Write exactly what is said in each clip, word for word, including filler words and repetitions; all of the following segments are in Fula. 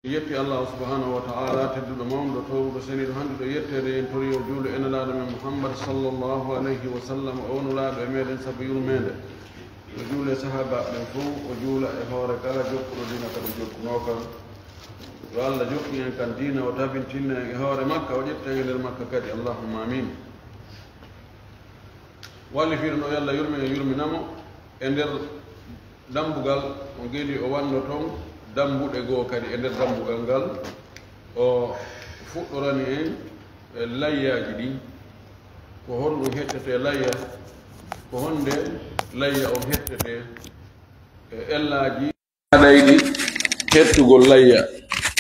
Yetti Allah subhanahu wa ta'ala, tedduɗo mawnuɗo, towruɗo seniiɗo, handuɗo yetteede, en tori o juulu e Nelaaɗo men Muhammad sallallahu alayhi wa sallam, o nulaaɗo e meɗen sabu yurmeende. O juula e sahaabaaɓe ɓen fof, o juula e hoore kala jokkuɗo diina kadi jokkunoo kan. Yo Allah jokkin en kan diina, o tabintinna en e hoore makka, o ƴetta en e nder makka kadi. Allahumma amin. Wallifiiɗo no, yo Allah yurmin en, yurmina mo. E nder dambugal, o geli, o wanno toon dambuɗe goo kadi e nder dambugal ngal. O fuɗɗorani en e layyaaji ɗin. Ko honɗum hettete layya? Ko honde layya on hettete? E ellaaji haɗayɗi hettugol layya,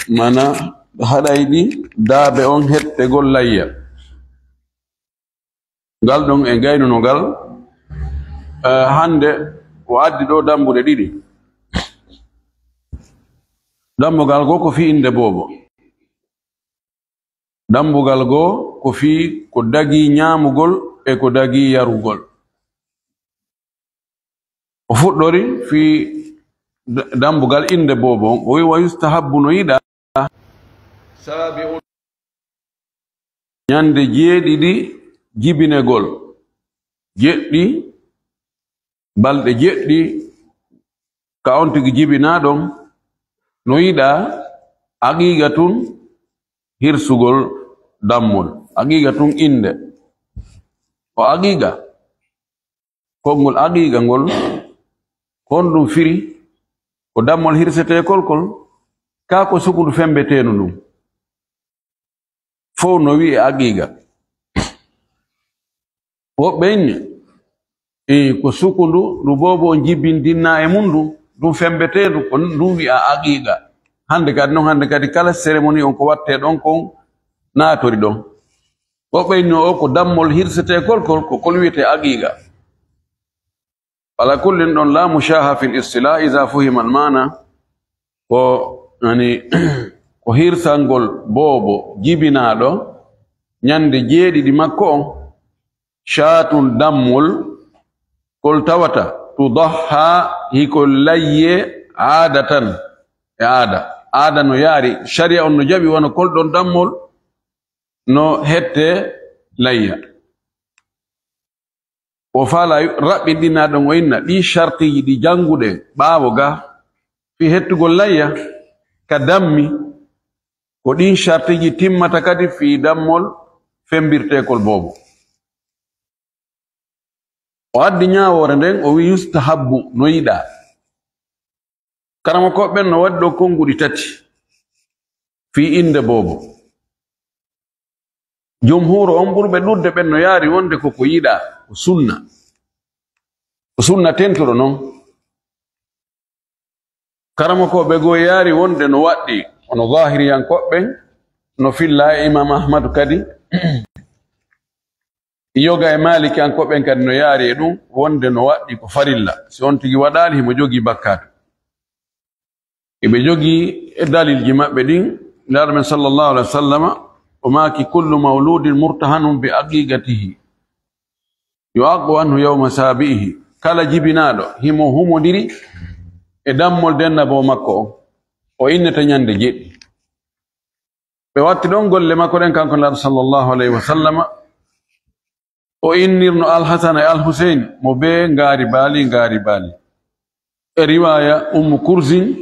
mana haɗayɗi daabe on hettegol layya. Ngal ɗon en gaynuno ngal, eh, hannde o addi ɗo dambuɗe ɗiɗi. Dambugal goo ko fii innde boobo. Dambugal goo ko fii ko dagii ñaamugol e ko dagii yarugol. O fuɗɗori fii d-, dambugal innde boobo. O wi, "Wa yustahabbu", no yiɗaa, saabi on ñande jeeɗiɗi jibinegol, jeɗɗi, balɗe jeɗɗi ka on tigi jibinaa ɗon, no yiɗaa aqiiqa tun hirsugol dammol, aqiiqa tun innde. O aqiiqa, konngol aqiiqa ngol, ko honɗum firi? Ko dammol hirseteekol kol, kaa ko sukundu fembeteendu ndun? Fow no wi'e aqiiqa. Woɓɓe inni, e, ko sukundu ndu boobo on jibindinnaa e mun ndu, ndun fembeteendu, ko ndun wi'aa aqiiqa. Hannde kadi non, hannde kadi kala cérémonie on ko wattee ɗon kon naatori ɗon. Woɓɓe inni o ko dammol hirseteekol kol, ko kol wi'etee aqiiqa. Ala kullin ɗon, la mushaha fil istila iza fuhima al maana, ko, yani, ko hirsangol boobo jibinaaɗo ñande jeeɗiɗi makko on, shaatun dammol, kol tawata, tudaha hikol layye aadatan, e aada. Aada no yaari, sharia on no jaɓi wano kol ɗon dammol no hette layya. O faala raɓɓinɗinaa ɗon, o inna ɗii shartiiji ɗi jannguɗen ɓaawo ga fii hettugol layya ka dammi, ko ɗiin shartiiji timmata kadi fii dammol fembirteekol boobo. O addi ñaawoore nden, o wi'i, "Yustahabbu", no yiɗaa. Karamokooɓe ɓen no waɗi ɗo konnguɗi tati fii innde boobo. Jumhuuru on ɓurɓe ɗuuɗude ɓen no yaari wonde ko ko yiɗaa, ko sunna. Ko sunna tentuɗo non. Karamokooɓe goo yaari wonde no waɗɗi, hono zaahiriyankooɓe ɓen, no filla e Imaam Ahmadu kadi. Yoga e Maalikiyankooɓe ɓen kadi no yaari e ɗum wonde no waɗɗi ko farilla. Si on tigi waɗaali, himo jogii bakkaatu. Iɓe jogii e dalilji maɓɓe ɗin, Nulaaɗo men sallallahu alaihi wa sallama, o maaki, "Kullu mawludin murtahanun bi aqiqatihi, yu'aqqu anhu yawma sabi'ihi." Kala jibinaaɗo, himo humondiri e dammol dennabo makko on, o innete ñande jeɗɗi. Ɓe watti ɗon golle makko ɗen, kanko Nulaaɗo sallallahu alaihi wa sallama, o innirno Alhasan e Alhuseyn, mo bee ngaari baali, ngaari baali. E riwaaya Ummu Kursin,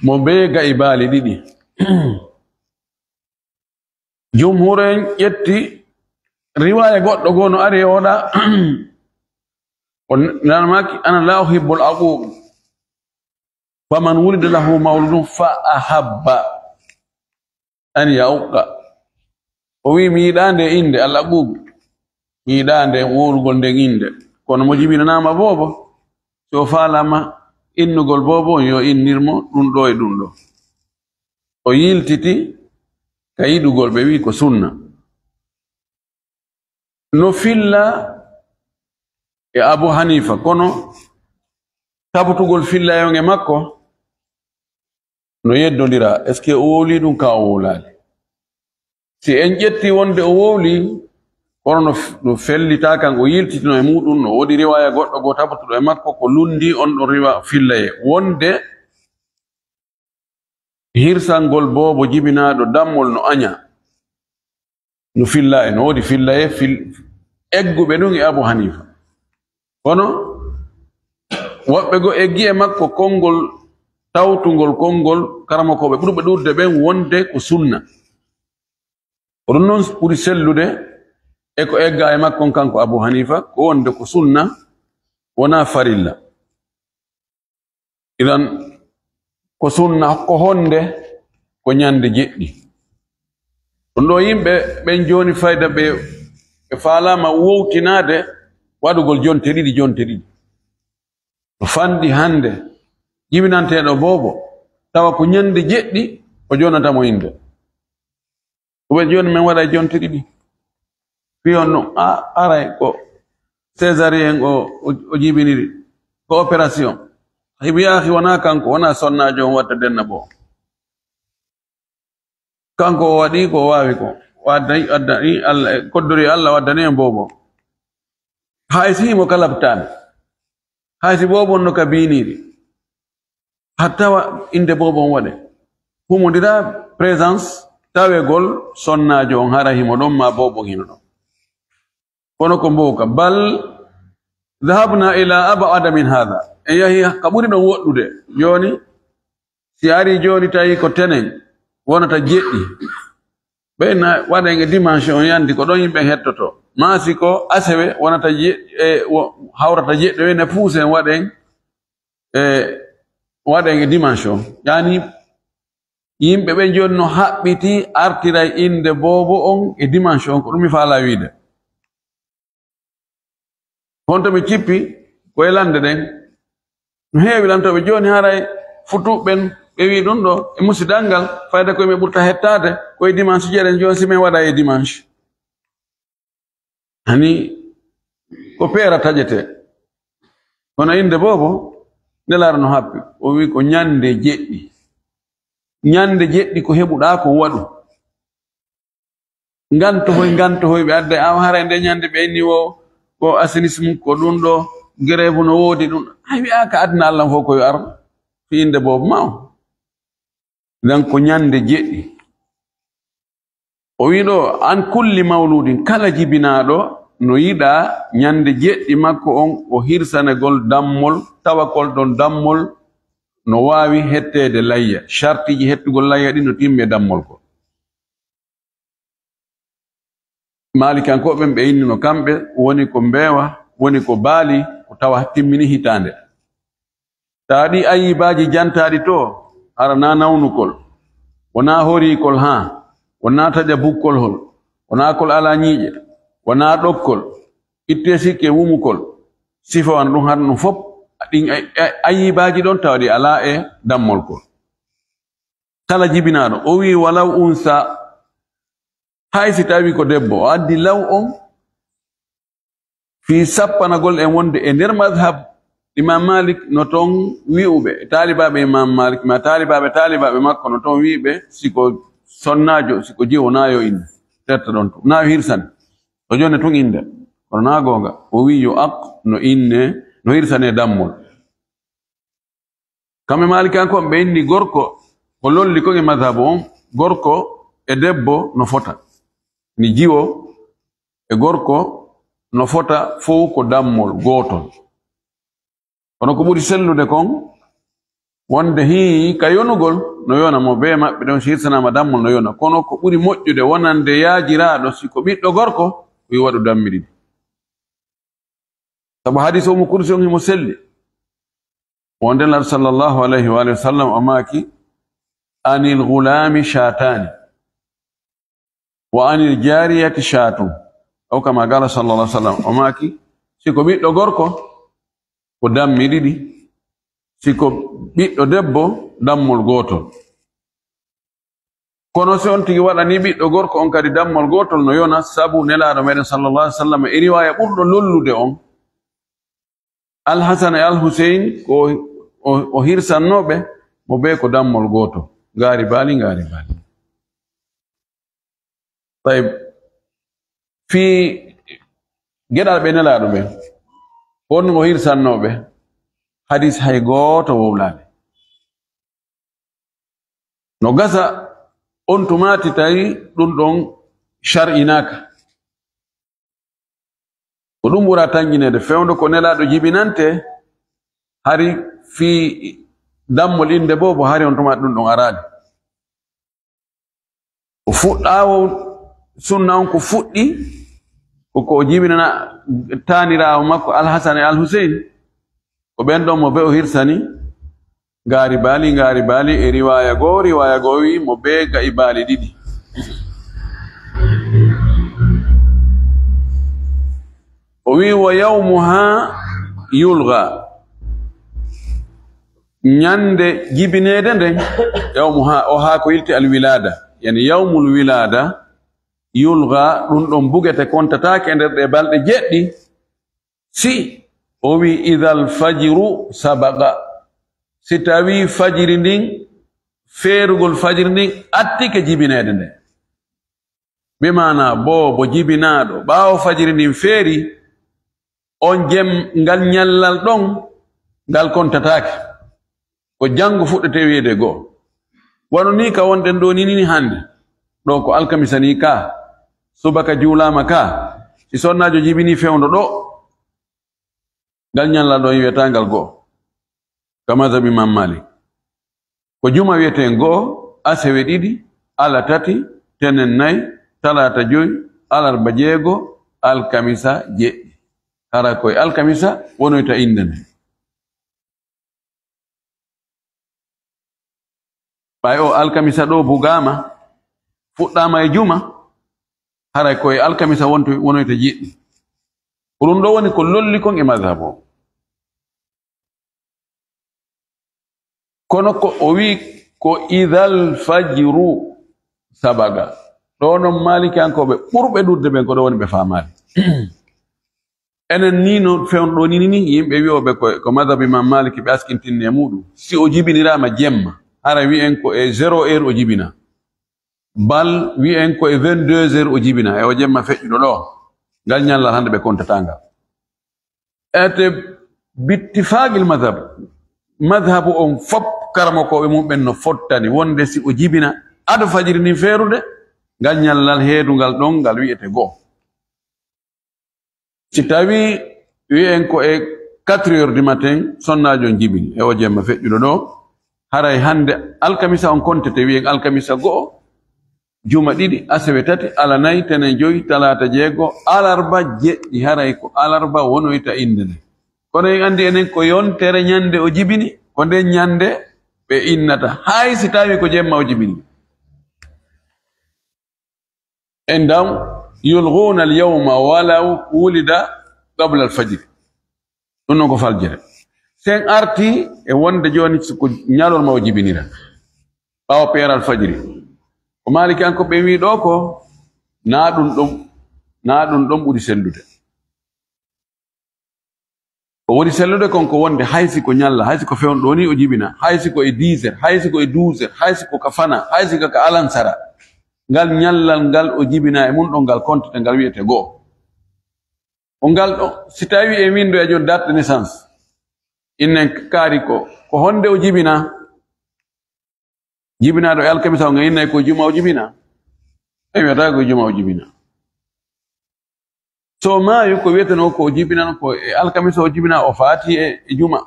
mo bee ga'i baali ɗiɗi. Jumhuur en ƴetti riwaaya goɗɗo goo no ari e oɗa, o namaaki, "Ana la uhibbul aquq." Faman wulida lahu mawludun fa ahabba an ya'uqqa. O wi'i, "Mi yiɗaa nde innde, al aquq. Mi yiɗaa nde wowlugol nden innde." Kono mo jibinanaama boobo, si o faalaama innugol boobo on, yo innir mo ɗum ɗo e ɗum ɗo. O yiltiti ka yiɗugol ɓe, wi'i ko sunna. No filla e Abu Hanifa, kono tabutugol fillayon e makko no yeddondira, est-ce que o wowli ɗum ka o wowlaali? Si en ƴetti wonde o wowli, kono no f-, no fellita kan o yiltitino e muɗum, no woodi riwaya goɗɗo goo tabutuɗo e makko ko lundi on ɗon riwa fillaye wonde Hirsangol boobo jibinaaɗo dammol no añaa. No filla e, no woodi filla e fil-, egguɓe ɗum e Abu Hanifa. Kono woɓɓe goo eggi e makko konngol tawtungol konngol karamokooɓe ɓurɓe ɗuuɗde ɓen wonde ko sunna. Ko ɗum noon ɓuri sellude e ko eggaa e makko on kanko Abu Hanifa, ko wonde ko sunna, wonaa farilla. Idan, ko sunna, ko honde? Ko ñande jeɗɗi. Ɗum ɗo yimɓe ɓen jooni fayda ɓe, ɓe faalaama wowtinaade waɗugol jonte ɗiɗi, jonte ɗiɗi. No fanɗi hannde jibinanteeɗo boobo, tawa ko ñande jeɗɗi o jonata mo innde. Ko ɓe jooni men waɗa e jonte ɗiɗi. Fii on ɗum, a, aray ko césarienne o, o, o jibiniri, ko opération. Hay wiyaaki wonaa kanko, wonaa sonnaajo on watta denna boo. Kanko o waɗi ko o waawi ko. O addani, addani Allah, koddori Allah o addani en boobo. Hay si himo kalabtaani. Hay si boobo on no ka biiniiri. Hatta wa-, innde boobo on waɗe. Humondira présence tawegol sonnaajo on hara himo ɗon maa boobo on hino ɗon. Kono ko mbowka. Bal dhahabna ila ab'ada min hadha. En yahi ka ɓuri ɗon woɗɗude. Jooni, si ari jooni tawi ko tenen wonata jeɗɗi. Ɓen na waɗen e dimanche on yandi ko ɗon yimɓe hettoto. Maa si ko asewe wonata je-, e, wo-, hawrata jeɗɗi, ɓen ne puusen waɗen, e, waɗen e dimanche on. Yani yimɓe ɓen jooni no haɓɓiti artiray innde boobo on e dimanche on, ko ɗum mi faalaa wiide. Honto mi cippi ko e lande ɗen? No heewi lantooɓe jooni haray futuɓe ɓen ɓe wi'i ɗum ɗo e musidal ngal, fayda ko yimɓe ɓurta hettaade ko e dimanche jeɗen jooni si men waɗa e dimanche. Hani ko peera taƴete. Kono innde boobo, Nelaaɗo no haɓɓi. O wi'i ko ñande jeɗɗi. Ñande jeɗɗi ko heɓuɗaa ko waɗu. Ngantohoy, ngantohoy, ɓe adda, awa haray nde ñande ɓe inni wo, ko assainissement, ko ɗum ɗo, grève no woodi ɗum. Hay wi'a ka aduna Allah fof ko yo ar, fi innde boobo ma o. Idan ko ñande jeɗɗi. O wi ɗo, an kulli mawludin, kala jibinaaɗo no yiɗa ñande jeɗɗi makko on o hirsanegol dammol, tawa kol ɗon dammol no waawi hetteede layya. Shartiiji hettugol layya ɗin no timme dammol ko. Maalikankoɓe ɓen ɓe inni no kamɓe woni ko mbeewa, woni ko baali, ko tawa timmini hitaande. Taa ɗi ayibaaji jantaaɗi to, hara na nawnukol, wonaa horiikol haa, wonaa taƴa bukkol hol, wonaa kol alaa ñiiƴe, wonaa ɗokkol, ittee sikke wumukol, sifa wano ɗum hara ɗum fof, ɗin ay-, ay-, ayibaaji ɗon tawa ɗi alaa e dammol kol. Kala jibinaaɗo, o wi'i walaw unsa, hay si tawi ko debbo, o addi law on, fii sappanagol en wonde e nder mazhab Imam Malik no toon wi'uɓe, taalibaaɓe Imam Malik, ma taalibaaɓe taalibaaɓe makko no toon wi'uɓe, si ko sonnaajo, si ko jiwo, na yo inne, terta ɗon to, na yo hirsane. O jone tun innde. Kono na goonga. O wi'i yo aq no inne, no hirsane dammol. Kamɓe Maalikankoɓe ɓe inni gorko, ko lolli kon e mazhabu on, gorko e debbo no fota. Ni jiwo e gorko no fota fow ko dammol gootol. Kono ko ɓuri sellude kon, wonde hii ka yonugol, no yona mo bee maɓɓe ɗon, si hirsanaama dammol no yona. Kono ko ɓuri moƴƴude wonande yaajiraaɗo, si ko ɓiɗɗo gorko, o yi waɗu dammi ɗiɗi. Sabu hadiis Ummu Kursi on himo selli. Wonde Nelaaɗo sallallahu alayhi wa alihi wa sallam o maaki, "Anil ghulaami shaataani, wa anil jaariyati shaatun." Aw kama qaala sallallahu alayhi wa sallam, o maaki, si ko ɓiɗɗo gorko, ko dammi ɗiɗi, si ko ɓiɗɗo debbo, dammol gootol. Kono si on tigi waɗani ɓiɗɗo gorko on kadi dammol gootol no yona, sabu Nelaaɗo meɗen sallallahu alayhi wa sallam e riwaaya ɓurɗo lollude on, Alhasan e Alhuseyn ko o, o hirsannooɓe mo bee ko dammol gootol. Ngaari baali, ngaari baali. Tayib, fii geɗal ɓe Nelaaɗo ɓen, honno o hirsannooɓe? Hadiis hay gooto wowlaani. No gasa on tumaati tawi ɗum ɗon shar'inaaka. Ko ɗum ɓura tanƴineede fewndo ko nelaaɗo jibinante, hari fii dammol innde boo, bo hari on tumaati ɗum ɗon araali. O fuɗɗaawo sunna on ko fuɗɗi, ko ko o jibinana taaniraawo makko Alhasan e Alhuseyn, ko ɓen ɗon mo be o hirsani, ngaari baali, ngaari baali, e riwaaya goo, riwaaya goo wi mo be ga'i baali ɗiɗi. O wi, "Wa yawmuha yulga." Ñande jibineede nden, yawmuha, o haa ko ilti alwilada, yani yawmul wilada, yulga, ɗum ɗon bugete, kontataake e nder ɗe balɗe jeɗɗi. Si o wi, "Idal fajru sabaqa." Si tawi fajiri ndin, feerugol fajiri ndin attike jibineede nden. Bi maana, boobo jibinaaɗo ɓaawo fajiri ndin feeri, on jem-, ngal ñallal ɗon, ngal kontataake. Ko janngo fuɗɗete wiyeede goo. Wano nii ka wonɗen ɗoo nii, nii hannde. Ɗoo ko alkamisa nii ka, subaka juulaama ka. Si sonnaajo jibinii fewndo ɗoo, ngal ñallal ɗon wiyetaa ngal goo. Ka mazhabi Imam Malik. Ko juma wiyeten goo, asewe ɗiɗi, alatati, tenen nay, talaata joy, alarba jeego, alkamisa jeɗɗi. Hara koye alkamisa wonoyta innde nden. Ɓay o alkamisa ɗoo bugaama, fuɗɗaama e juma, haray ko e alkamisa wonto-, wonoyta jeɗɗi. Ko ɗum ɗoo woni ko lolli kon e mazhab o. Kono ko o wi ko idal fajru sabaga. Ɗoo non Maalikiyankooɓe ɓurɓe ɗuuɗude ɓen ko ɗoo woni ɓe faamaali. Enen nii no fewndo ɗoo nii, nii, nii, yimɓe wi'ooɓe ko, ko madhab Imam Malik ɓe askintinni e muuɗum. Si o jibiniraama jemma, hara wi'en ko e zéro heure o jibina. Bal wi'en ko e vingt-deux heures o jibina, e o jemma feƴƴuɗo ɗoo. Ngal ñallal hannde ɓe kontataa ngal. Ete bittifaaqil madhab, madhabu on fop karamokooɓe mum ɓen no fottani wonde si o jibina ado fajiri ndin feerude, ngal ñallal heedungal ɗon, ngal wi'ete goo. Si tawii wi'en ko e quatre heures du matin, sonnaajo on jibini e o jemma feƴƴuɗo ɗoo, haray hannde alkamisa on kontete, wi'en alkamisa go'o, juma ɗiɗi, asewe tati, alanay, tenen joy, talaata jeego, alarba jeɗɗi, haray ko alarba wonoyta innde nden. Kono en anndi enen ko yontere ñande o jibini, ko nden ñande ɓe innata, hay si tawii ko jemma o jibini. Indahum yulghuna al-yawma walaw wulida qabla al-fajr. Ɗum noon ko faljere. Sen arti e wonde jooni so ko ñalorma o jibinira. Ɓaawo peeral fajiri. Ko Maalikiyankooɓe ɓe wii ɗoo ko, naa ɗum ɗum, naa ɗum ɗum ɓuri sellude. Ko woni sellude kon ko wonde hay si ko ñalla, hay si ko fewndo ɗoo nii o jibina, hay si ko e dix heures, hay si ko e douze heures, hay si ko ka fana, hay si ko ka alansara. Ngal ñallal ngal o jibina e mum ɗon ngal kontete ngal wi'ete goo. Ko ngal ɗoo, si tawii e winndo e jooni date de naissance, innen kaari ko, ko honde o jibina? Jibinaaɗo e alkamisa o, nga innay ko juma o jibina? En wiyata ko juma o jibina. So maayu, ko wiyetenoo ko o jibinano ko e alkamisa o jibina, o faati e, e juma.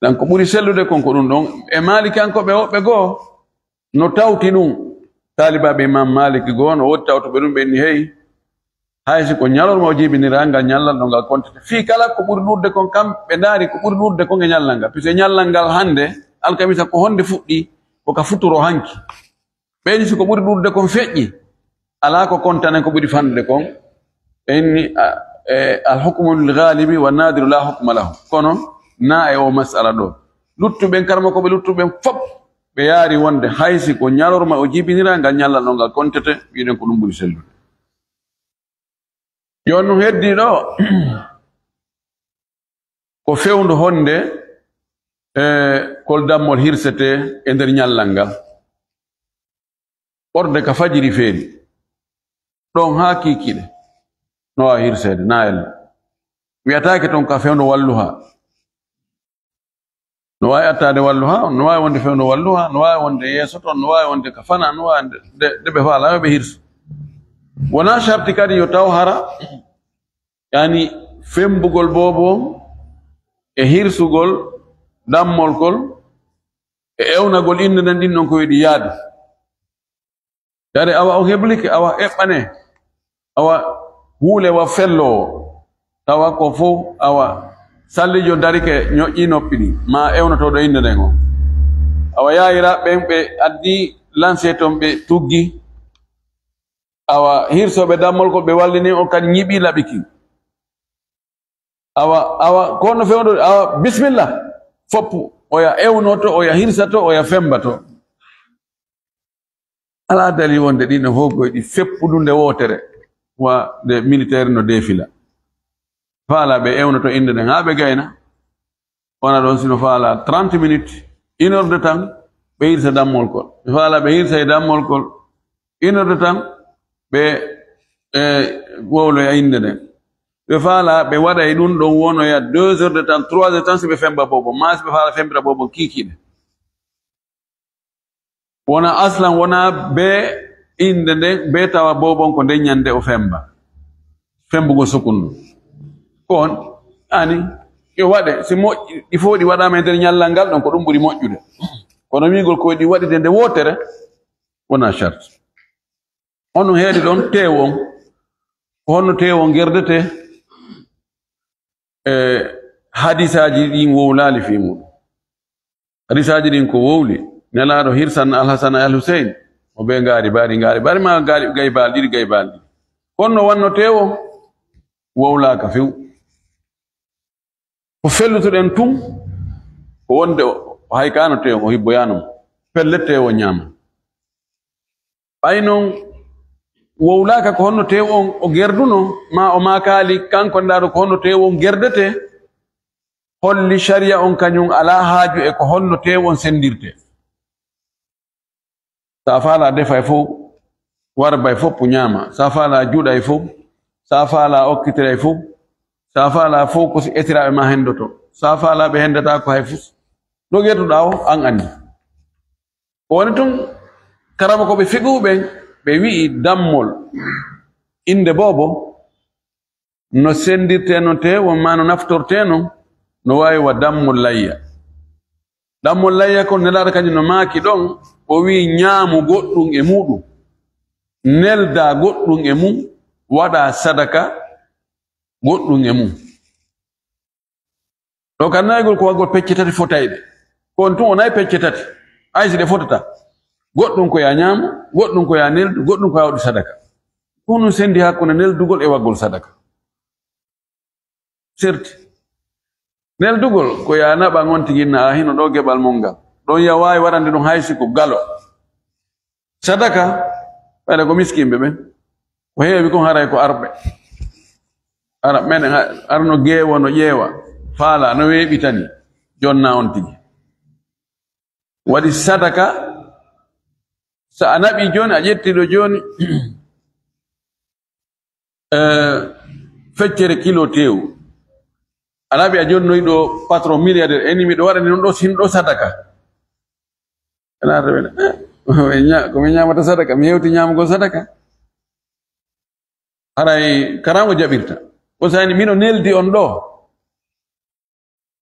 Dan ko ɓuri sellude kon ko ɗum ɗon. E Maalikiyankooɓe woɓɓe goo no tawti ɗum. Taalibaaɓe Imam Malik goo no woodi tawtuɓe ɗum, ɓe inni, hey, hay si ko ñalorma o jibinira, ngal ñallal ɗon ngal kontete. Fii kala ko ɓuri ɗuuɗude kon, kam ɓe ndaari ko ɓuri ɗuuɗude kon e ñallal ngal. Puisque ñallal ngal hannde, alkamisa, ko honde fuɗɗi? Ko ka futuro hanki. Ɓeyni si ko ɓuri ɗuuɗude kon feƴƴi, alaa ko kontanen ko ɓuri fanɗude kon. Ɓe inni, a, e, al hukmu lil ghalibi wa nadiru la hukma lahu. Kono naa e o masala ɗoo. Luttuɓen, karamokooɓe luttuɓen fop, ɓe yaari wonde hay si ko ñalorma o jibinira, ngal ñallal ɗon ngal kontete, wi'uɗen ko ɗum ɓuri sellude. Jooni ɗum heddii ɗoo, ko fewndo honde, e, kol dammol hirsetee e nder ñallal ngal. Ɓorde ka fajiri feeri. Ɗon haa kiikiiɗe. No waawi hirseede, naa ella. Wi'ataake ton ka fewndo walluha. No waawi attaade wallu haa, no waawi wonde fewndo wallu haa, no waawi wonde yeeso toon, no waawi wonde ka fana, no waawi wonde nde, nde ɓe faalaa yo ɓe hirsu. Wonaa sarti kadi yo taw hara, yani, femmbugol boobo on e hirsugol dammol kol e ewnagol innde nden, ɗin ɗon ko yiɗi yaadu. Kadi awa on heblike, awa eɓɓane, awa huule wa felloowo, tawa ko fof awa sallijo darike ñoƴƴi noppi ɗi, ma ewnotooɗo innde nden on. Awa yaayiraaɓe ɓen ɓe addi lanse toon ɓe tuggi, awa hirsooɓe dammol ko ɓe wallini on kadi ñiɓi laɓiki. Awa, awa, ko honno fewndo, awa, bismillah. Foppu, oya ewnoto, oya hirsato, oya fembato. Alaa dalil wonde ɗin no fof koye ɗi feppudunde wootere, wa nde militaire no defila. Faalaa ɓe ewnoto innde nden haa ɓe gayna. Wona ɗon sino faalaa trente minutes, une heure de temps, ɓe hirsa dammol kol. Ɓe faalaa ɓe hirsa e dammol kol, une heure de temps, ɓe, e, wowloya innde nden. Ɓe faalaa ɓe waɗa e ɗum ɗon wonoya deux heures de temps, trois heures de temps, si ɓe femba boobo, maa si ɓe faalaa fembira boobo kiikiiɗe. Wona aslan, wona be innde nden, be tawa boobon ko nden ñande o femba. Fembugol sukundu. Ko on, ani, yo waɗe, si moƴƴi, ɗi fof ɗi waɗaama e nder ñallal ngal ɗon, ko ɗum ɓuri moƴƴude. Kono wiigol ko ɗi waɗide nde wootere, wona charte. On ɗum heedi ɗon teewu on. Ko honno teewu on gerdetee? E hadisaaji ɗin wowlaali fii muɗum. Hadisaaji ɗin ko wowli. Nelaaɗo hirsan Alhasan e Alhuseyn, mo ɓe ngaari baari, ngaari baari, ma ngaari gay baali ɗiɗi, gay baali ɗiɗi. Kono no wanno teewo, wowlaaka few. Ko fellutuɗen tun, ko wonde o, o haykaano teewo, o hibboyaano mo. Pellet teewo ñaama. Ɓay non wowlaaka ko honno teew on o gerduno, ma o maakaali kanko ndaaɗo ko honno teew on gerdetee, holli sariya on kañum alaa haaju e ko honno teew on senndirtee. Sa faalaa defa e fow, warba e fow, ñaama. Sa faalaa juuɗa e fow, sa faalaa okkitira e fow, sa faalaa fow ko si esiraaɓe ma henndoto. Sa faalaa ɓe henndataa ko hay fus. No gerduɗaa o, an anndi. Ko woni tun, karamokooɓe fiqhu ɓen, ɓe wi'i dammol innde boobo no senndirtee non, te won ma no naftortee non, no waawi wa dammol layya. Dammol layya kon, Nelaaɗo kañum no maaki ɗon, o wi'i, ñaamu goɗɗum e muɗum, neldaa goɗɗum e mum, waɗaa sadaka goɗɗum e mum. Ɗo kan naygol ko waggol pecce tati fotayɗe. Ko on tun o nayi pecce tati. Hay si ɗe fotata. Goɗɗum ko ya ñaamu, goɗɗum ko ya neldu, goɗɗum ko ya waɗu sadaka. Ko honɗum senndi hakkunde neldugol e waggol sadaka? Serti. Neldugol ko ya naɓa ngon tigi na a hino ɗo geɓal mon ngal. Ɗon ya waawi waɗande ɗum hay si ko galo. Sadaka, ɓayde ko miskinɓe ɓen. Ko heewi kon haray ko arɓe. Ara, menen ha-, arno geewo no ƴeewa, faala no weeɓitani, jonna on tigi. Waɗi sadaka, sa a naɓi jooni, a ƴetti ɗo jooni, eh, feccere kilo teewu. A naɓi a jonnoyi ɗo patron milliardaire, eni miɗo waɗani ɗum ɗo sin ɗo sadaka. Ena rewena, eh, ko mi ña-, ko mi ñaamata sadaka, mi hewti ñaamugol sadaka. Haray karaŋo jaɓirta. Ko sani mino neldi on ɗo.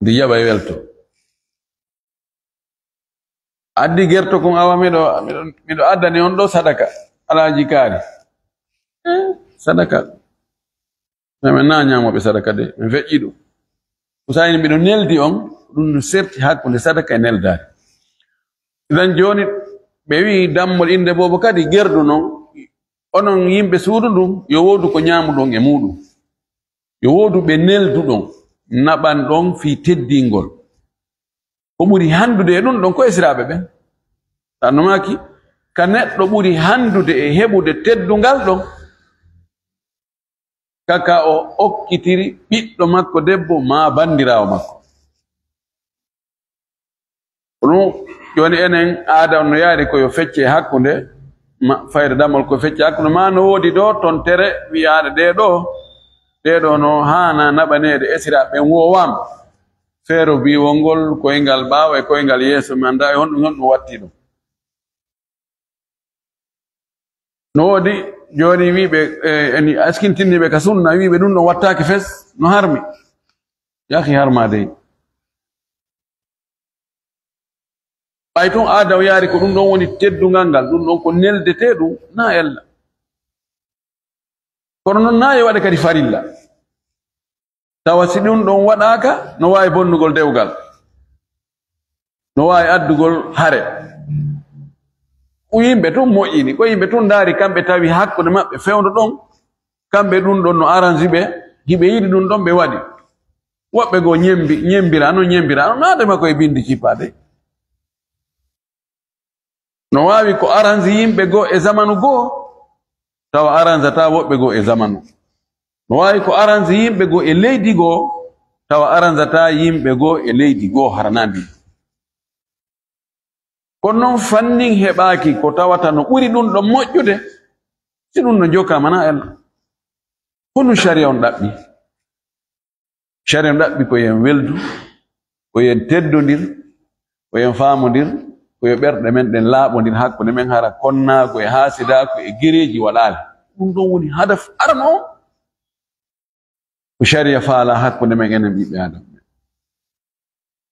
Ndi jaɓa e welto. Addi gerto kon awa miɗo, miɗo, miɗo addani on ɗo sadaka. Alaaji kaari. Eh, sadaka. Min na ñaamoɓe sadaka de, min feƴƴi ɗum. Ko sani miɗo neldi on, ɗum no serti hakkunde sadaka e neldaari. Idan jooni ɓe wi'i dammol innde boobo kadi gerdu non, onon yimɓe suudu ndun, yo woodu ko ñaamuɗon e muuɗum. Yo woodu ɓe nelduɗon, naɓanɗon fii teddingol. Ko ɓuri hanndude e ɗum ɗon ko esiraaɓe ɓen. Tanno maaki, ka neɗɗo ɓuri hanndude e heɓude teddungal ɗon, ka ka o okkitiri ɓiɗɗo makko debbo maa banndiraawo makko. Ko ɗum, jooni enen aada on no yaari ko yo fecce hakkunde ma-, fayde damol ko fecce hakkunde, maa no woodi ɗo toon tere wi'aaɗe ɗee ɗoo, ɗee ɗoo no haana naɓaneede esiraaɓe ɓen woowaama. feero biiwol ngol, koyngal ɓaawo e koyngal yeeso, mi anndaa e honɗum, honɗum watti ɗum. No woodi jooni wiiɓe, eh, eni askintiniiɓe ka sunna, wiiɓe ɗum ɗon wattaaki fes, no harmi. Yaki harma dey. Ɓay tun aada o yaari ko ɗum ɗon woni teddungal ngal, ɗum ɗon ko neldetee ɗum, naa ella. Kono non naa yo waɗe kadi farilla. Tawa si ɗum ɗon waɗaaka, no waawi bonnugol dewgal. No waawi addugol hare. Ko yimɓe tun moƴƴini, ko yimɓe tun ndaari, kamɓe tawi hakkunde maɓɓe fewndo ɗon, kamɓe ɗum ɗon no aranji ɓe, hiɓe yiɗi ɗum ɗon, ɓe waɗi. Woɓɓe goo ñembi-, ñembiraano, ñembiraano, naadema ko e bindi cippaade. No waawi ko aranji yimɓe goo e zamanu goo, tawa aranjataa woɓɓe goo e zamanu. No waawi ko aranji yimɓe goo e leydi goo, tawa aranjataa yimɓe goo e leydi goo, hara naa ndi. Kono non fannin heɓaaki ko tawata no ɓuri ɗum ɗon moƴƴude, si ɗum no jokkaama naa ella. Honɗum sariya on ɗaɓɓi? Sariya on ɗaɓɓi ko yo en weldu, ko yo en teddondir, ko yo en faamondir, ko yo ɓerɗe men ɗen laaɓondir hakkunde men, hara konnaagu e haasidaaku e gereeji waɗaali. Ɗum ɗon woni hadaf arano on. Ko sariya faala hakkunde men enen ɓiɓɓe Aadama ɓen.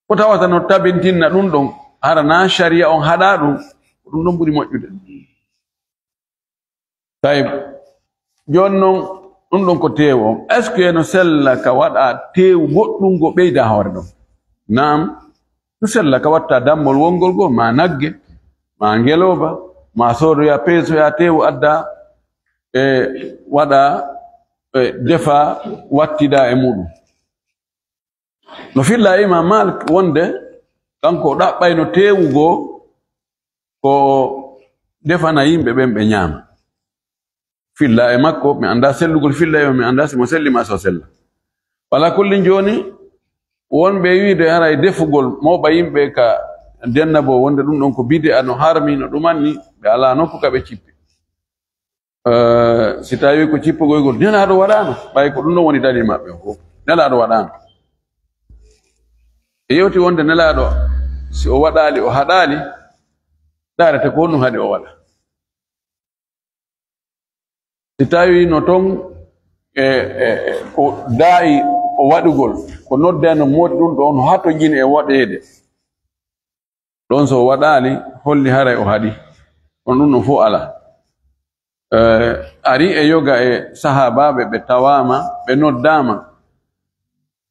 Ko tawata no tabintinna ɗum ɗon, hara naa sariya on haɗaa ɗum, ko ɗum ɗon ɓuri moƴƴude. Tayib, jooni non, ɗum ɗon ko teewu on. Est-ce que no sella ka waɗa teewu goɗɗum go ɓeyda hoore ɗon? Naam, no sella ka watta dammol wongol goo, maa nagge, maa ngelooba, maa soodoya, peesoya teewu adda, e waɗa, e defa, wattida e muɗum. No filla e Imam Malik wonde kanko o ɗaɓɓayno teewu goo ko defana yimɓe ɓen ɓe ñaama. Filla e makko, mi anndaa sellugol filla e, mi anndaa si mo selli maa si o sella. Wala kullin jooni, wonɓe e wiide haray defugol mooɓa yimɓe ka dennabo wonde ɗum ɗon ko bidi'a, no harmi, no ɗumanni, ɓe alaa nokku ka ɓe cippi. Eh, si tawi ko cippogoygol, Nelaaɗo waɗaano, ɓay ko ɗum ɗon woni dalil maɓɓe on fof. Nelaaɗo waɗaano. E yewti wonde Nelaaɗo, si o waɗaali, o haɗaali, daarete ko honɗum haɗi o waɗa. Si tawi no ton, e, e, e, ko daa'i o waɗugol, ko noddeno moodi ɗum ɗo, no hatojini e waɗeede. Ɗon so o waɗaali, holli haray o haɗi. Kono ɗum ɗon fof alaa. Eh, ari e yoga e sahaabaaɓe, ɓe tawaama, ɓe noddaama.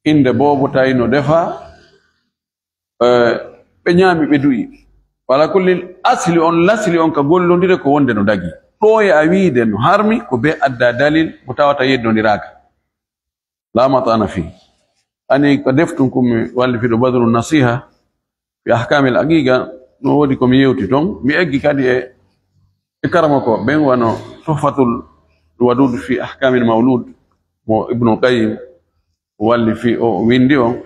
Innde boobo tawi no defaa, eh, ɓe ñaami, ɓe du'i. Wala kullin asli on, lasli on ka gollondire ko wonde no dagi. Ɗo e a wiide no harmi, ko be adda dalil mo tawata yeddondiraaka. La mat'ana fi. Ani ko deftum ko mi wallifiɗo Badru Nasiha fi ahkamil aqiqa, no woodi ko mi yewti ton. Mi eggi kadi e, e karamoko ɓen wano Tuhfatul Wadud fi ahkamil mawlud mo Ibnul Qayyim wallifi o windi on.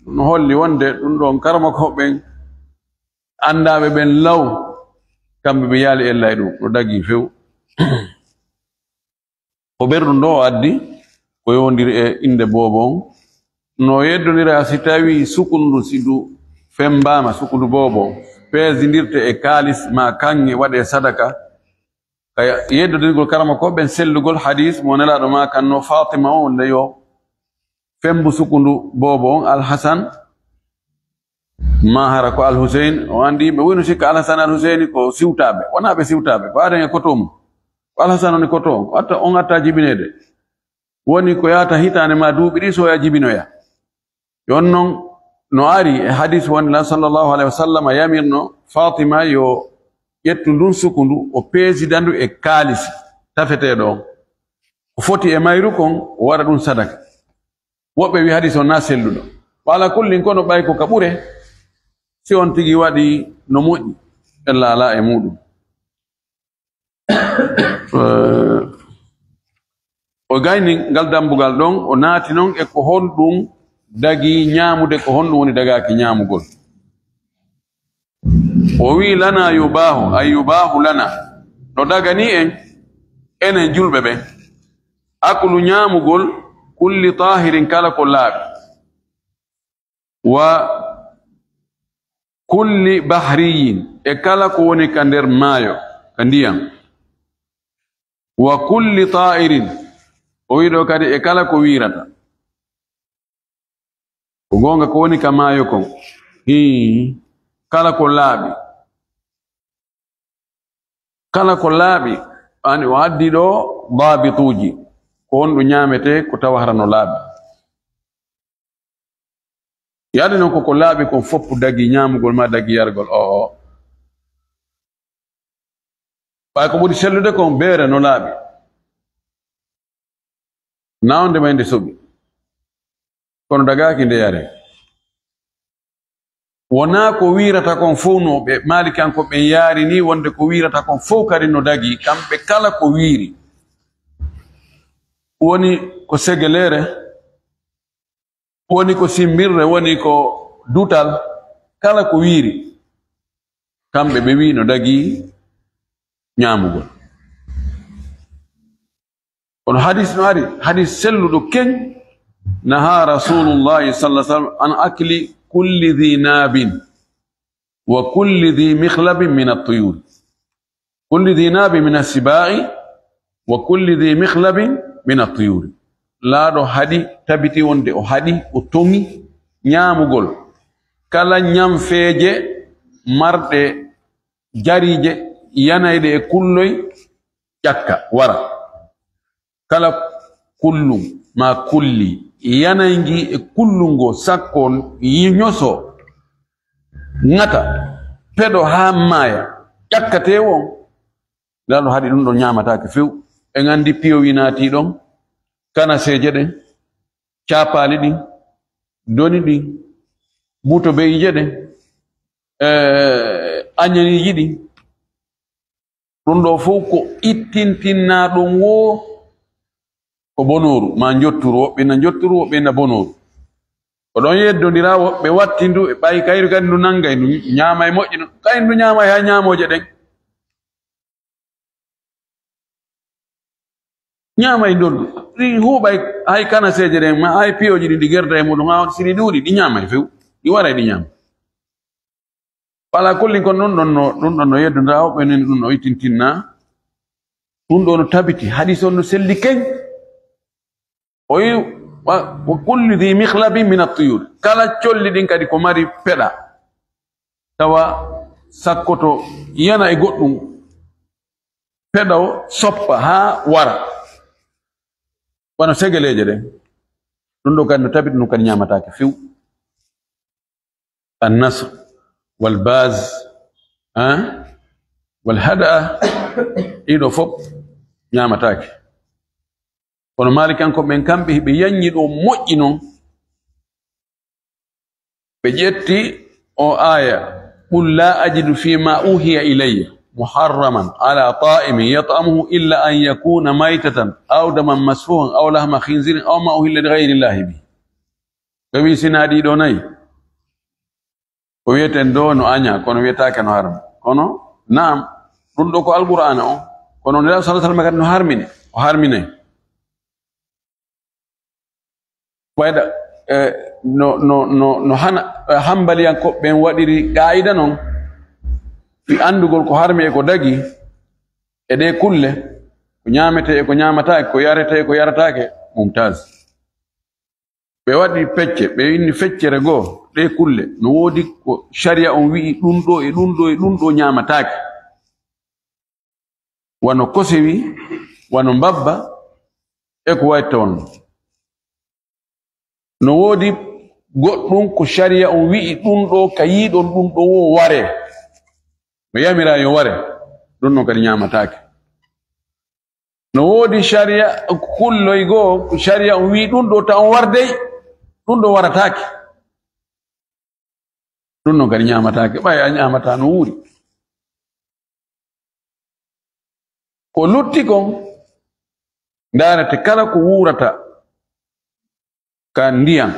No holli wonde ɗum ɗon karamoko ɓen anndaaɓe ɓen law, kamɓe ɓe yaali ella e ɗum, no dagi few. Ko ɓerɗum ɗo o addi, ko yowondiri e innde boobo on. No yeddondira si tawi sukundu, si ndu femmbaama, sukundu boobo on, peesindirte e kaalis maa kaŋŋe, waɗee sadaka. Ka yeddondirgol karamokooɓe ɓen sellugol hadiis mo Nelaaɗo maakanno Faatima on, nde yo femmbu sukundu boobo on, Alhasan, maa hara ko Alhuseyn, o anndi yimɓe woni sikka Alhasan Alhuseyni ko siwtaaɓe. Wonaa ɓe siwtaaɓe, ko aaden e koto mum. Ko Alhasan woni koto on, ko atta, on atta jibineede. Woni ko yaata hitaande maa duuɓi ɗiɗi, so o yaha jibinoya. Jooni non, no ari e hadiis wonde la sallallahu alayhi wa sallam yamirno Faatima yo ƴettu ndun sukundu, o peesidandu e kaalisi tafeteeɗo on. Ko foti e mayru kon, o waɗa ɗum sadaka. Woɓɓe wi hadiis on na selluɗo. Wa ala kullin, kono ɓay ko ka ɓure, si on tigi waɗi no moƴƴi, ella alaa e muɗum. Eh, o gayni ngal dambugal ɗon, o naati non e ko honɗum dagi ñaamude, ko honɗum woni dagaaki ñaamugol. O wi, "Lana yubaahu, ay yubaahu lana." No dagani en, enen julɓe ɓen. Aklu ñaamugol, kulli taahirin kala ko laaɓi. Wa kulli bahriyin, e kala ko woni ka nder maayo, ka ndiyam. Wa kulli ta'irin, o wi'i ɗo kadi e kala ko wiirata. Ko goonga ko woni ka maayo kon. Hii, kala ko laaɓi. Kala ko laaɓi, ani o addi ɗo daabituuji. Ko honɗum ñaametee, ko tawa hara no laaɓi. Yaade noon ko ko laaɓi kon fof dagi ñaamugol ma dagi yargol. Oo. Ɓay ko ɓuri sellude kon beere no laaɓi. Naawde may nde soɓi. Kono dagaaki nde yare. Wonaa ko wiirata kon fof no ɓe Maalikanko ɓen yaari ni, wonde ko wiirata kon fof kadi no dagi, kamɓe kala ko wiiri. Woni ko segeleere, woni ko simbirre, woni ko dutal, kala ko wiiri. Kamɓe ɓe wi'i no dagi ñaamugol. Kono hadis no ari, hadis selluɗo keñ, naha Rasulullahi sallallahu alaihi wasallam an akli kulli dhi nabin wa kulli dhi mikhlabin min at-tuyur. Kulli dhi nabin min as-sibai wa kulli dhi mikhlabin min at-tuyur. Laaɗo haɗi, tabiti wonde o haɗi, o toŋi ñaamugol kala ñamfeeje marɗe jariije, yanayɗe e kulloy, ƴakka, wara. Kala kullum, ma kulli, yanaygi e kullungo, sakko, yi-, ñoso, ŋata, peɗo haa maaya, ƴakkatee won. Ndaa no haɗi ɗum ɗon ñaamataake few. En anndi piyowi naati ɗon, kanaseeje ɗen, caapaali ɗin, doni ɗin, buto beyiije ɗen, eh, añaniiji ɗin. Ɗum ɗo fof ko ittintinnaa ɗum woo ko bonooru, ma njotturu, woɓɓe na njotturu, woɓɓe na bonooru. Ko ɗon yeddondiraa, woɓɓe watti ndu, e ɓay kayru kadi ndu nangay, ndu ñaamay moƴƴi, no kay ndu ñaamay hay ñaamooje ɗen. Ñaamay ndondu. Ɗi huuɓay hay kanaseeje ɗen, ma hay piyooji ɗi, ɗi gerda e muɗum, haa on siri ɗi wuli, ɗi ñaamay few. Ɗi waray ɗi ñaama. Wala kollin kon ɗum ɗon no, ɗum ɗon no yeddondiraa, woɓɓe nani ɗum no ittintinnaa. Ɗum ɗo no tabiti, hadis on no selli keñ. O wi, wa, wa kulli dhi mikhlabin min at-tuyur. Kala colli ɗin kadi ko mari peɗa. Tawa sakkoto yana e goɗɗum. Peɗa o soppa haa wara. Wano segeleeje ɗen. Ɗum ɗo kadi no tabiti, ɗum kadi ñaamataake few. An-nasr, wal baz, ah, wal hada'a, ɗiɗo fof ñaamataake. Kono Maalikanko ɓen kamɓe, ɓe yanñi ɗo moƴƴi non. Ɓe ƴetti o aaya, "Qul la ajidu fi ma uhiya ilayya muharraman ala ta'imin yat'amuhu illa an yakuna maytatan aw daman masfuhan aw lahma khinzirin aw ma uhilla li ghayri llahi bihi." Ɓe wi, "Sinaa ɗiɗo nayi, ko wiyeten ɗo no aña, kono wiyetaake no harmi." Kono, naam, ɗum ɗo ko Alqur'aana on. Kono Nelaaɗo sallallahu alaihi wasallam kadi no harmini, o harminay. Wayda, eh, no, no, no, no hana, eh, Hanbaliyankooɓe ɓen waɗiri qaa'ida non, fi anndugol ko harmi e ko dagi, e ɗe kulle, ko ñaametee e ko ñaamataake, ko yaretee e ko yarataake, mumtaz. Ɓe waɗi pecce, ɓe inni feccere goo, ɗe kulle, no woodi ko sharia on wi'i ɗum ɗo e ɗum ɗo e ɗum ɗo ñaamataake. Wano kosewi, wano mbabba, e ko wayi toon. No woodi goɗɗum ko sharia on wi'i ɗum ɗo ka yiɗon ɗum ɗo wo ware. No yamira yo ware, ɗum ɗon kadi ñaamataake. No woodi sharia kulloy goo, ko sharia on wi'i ɗum ɗo ta on wardey, ɗum ɗo warataake. Ɗum ɗon kadi ñaamataake, ɓay a ñaamataa no wuuri. Ko lutti kon, ndaarete kala ko wuurata ka ndiyam,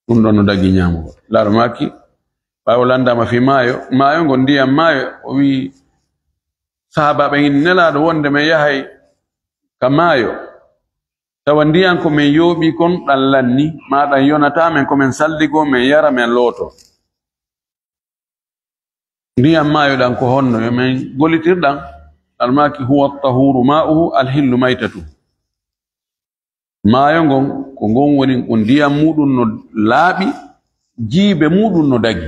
ɗum ɗon no dagi ñaamugo. Laaro maaki, ɓaawo landaama fii maayo, maayo ngo ndiyam maayo, o wi'i sahaabaaɓe ɓen, Nelaaɗo, wonde men yahay ka maayo, Tawa ndiyan ko men yooɓii kon ɗan lanni, maa ɗan yonataa men, ko men salligoo, men yara, men looto. Ndiyan maayo ɗan ko honno? Yo men gollitir ɗan. Almaaki, "Huwa tahuru ma'uhu, alhillu maytatu." Maayo ngon, ko ngon woni, ko ndiyan muuɗun no laaɓi, jiibe muuɗun no dagi.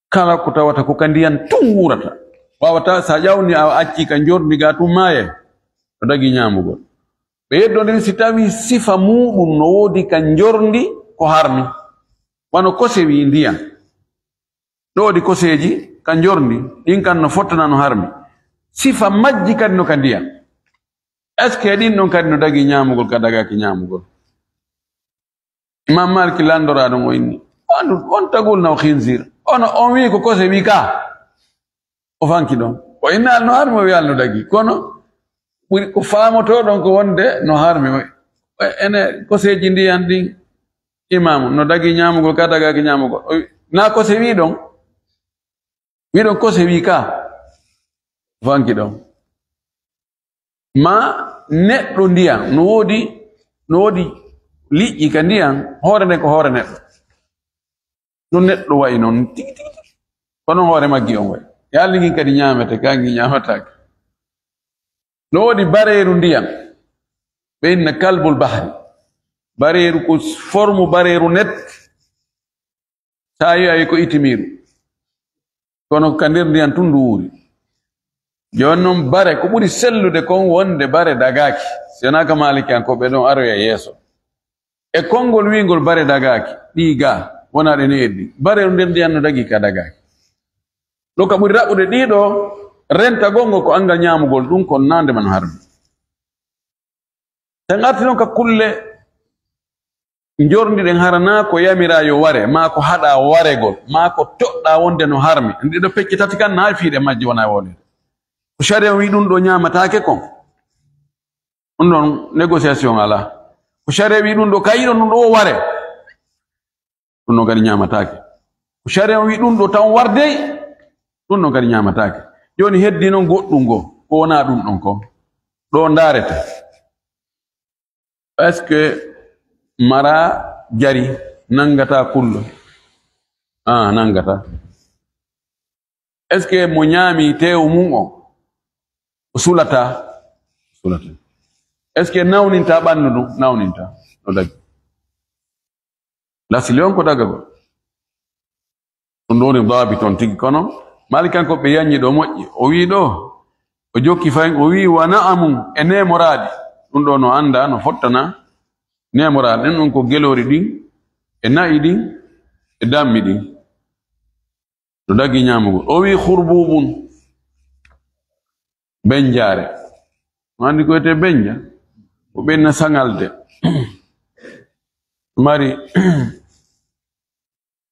Kala ko tawata ko ka ndiyan tun wuurata. Waawataa, sa ƴawni a accii ka njorndi ga tun maayay, no dagi ñaamugol. Ɓe yeddondiri si tawii sifa muuɗun no woodi ka njorndi ko harmi. Wano kosewi ndiyan. No woodi koseeji ka njorndi, ɗin kan no fottana no harmi. Sifa majji kadi no ka ndiyan. Est-ce que ɗin ɗon kadi no dagi ñaamugol ka dagaaki ñaamugol? Imam Maliki landoraa ɗon o inni, "On, on tagul na o khinzir." Ono on wi'i ko kosewi ka. O fanki ɗon. O innaali no harmi, o wi'aali no dagi. Kono ɓuri ko faamotoo ɗon ko wonde no harmi. O, ene koseeji ndiyan ɗin, imaamu, no dagi ñaamugol ka dagaaki ñaamugol. O wi-, na kosewi ɗon. Wi'i ɗon kosewi ka. O fanki ɗon. Maa neɗɗo ndiyan, no woodi, no woodi liƴƴi ka ndiyan, hoore nden ko hoore neɗɗo. No neɗɗo wa'i non tigi, tigi, tigi. Kono hoore maggi on wa'i. Yaalli ngin kadi ñaamete, ka ngin ñaamataake. No woodi bareeru ndiyan. Ɓe inna kalbul bahri. Bareeru ko formu bareeru net. Sa yi'ay ko itimiiru. Kono ka nder ndiyan tun ndu wuuri. Jooni non bare ko ɓuri sellude kon wonde bare dagaaki. Si wonaa ka Maalikiyankooɓe ɗon aroya yeeso. E konngol wi'ngol bare dagaaki, ɗii gaa, wonaa ɗe ne'e ɗin. Bare nder ndiyan no dagi ka dagaaki. Ɗo ka ɓuri raɓɓude ɗii ɗoo, rentagol ngol ko anngal ñaamugol ɗun kon naande man harmi. Sen arti non ka kulle njorndi ɗen, hara naa ko yamiraa yo ware, maa ko haɗaa waregol, maa ko toɗɗaa wonde no harmi. Ɗiɗo pecce tati kan, naa e fiiɗe majje wonaa e wooleede. Ko sariya on wi'i ɗun ɗoo ñaamataake kon. Ɗun ɗon négociation alaa. Ko sariya wi'i ɗun ɗoo, ka yiɗon ɗun ɗoo ware. Ɗun non kadi ñaamataake. Ko sariya on wi'i ɗun ɗoo tan wardey, ɗun non kadi ñaamataake. Jooni heddii non goɗɗun goo, ko wonaa ɗun ɗon kon. Ɗoo ndaarete. Est-ce que mara jari nanngataa kullo? Ah, nanngataa. Est-ce que mo ñaami teewu mun on, o sulataa? Sulataa. Est-ce que nawnintaa ɓanndu ndun? Nawnintaa. No dagi. Lasli on ko dagagol. Ɗun ɗoo woni daabit on tigi. Kono Maalikanko ɓe yanñi ɗoo moƴƴi. O wi'i ɗoo, o jokki fayin, o wi'i, "Wa na'amun, e neemoraaɗi." Ɗun ɗoo no anndaa, no fottana. Neemoraaɗi ɗin ɗun ko geloori ɗin, e na'i ɗin, e dammi ɗin. No dagi ñaamugol. O wi'i, "Khurbuubun." Benjaare. No anndi ko wiyetee benja? Ko ɓenna saŋalde. Mari,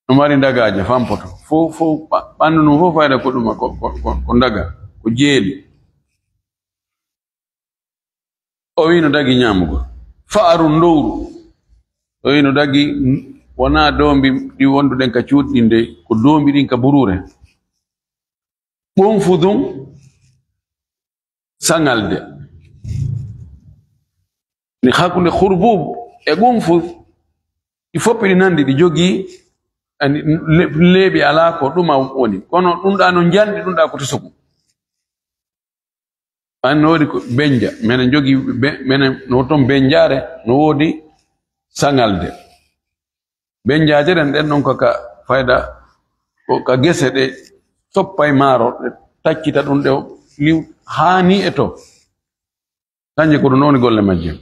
no mari ndagaaje fampoto. Fof, fof, ɓa-, ɓanndu ndun fof fayda ko ɗuma, ko, ko, ko, ko ndaga, ko jeeli. O wi'i no dagi ñaamugol. Fa'arun, ndowru. O wi'i no dagi, wonaa doombi ɗi wonduɗen ka cuuɗi ɗin dey, ko doombi ɗin ka buruure. Qunfudun, saŋalde. Ni hakkunde khurbuub e qunfud, ɗi fof ɗi nanndi, ɗi jogii, ani, le-, leeɓi alaa ko ɗuma woni. Kono ɗun ɗaa no njanɗi, ɗun ɗaa ko tosogu. An no woodi ko benja, menen jogii be-, menen no ton benjaare, no woodi saŋalde. Benjaaje ɗen, ɗen non ko ka fayda, ko ka gese ɗe soppay maaro, ɗe taccita ɗun, ɗe liw haa nii e to. Kanje ko ɗun woni golle majje.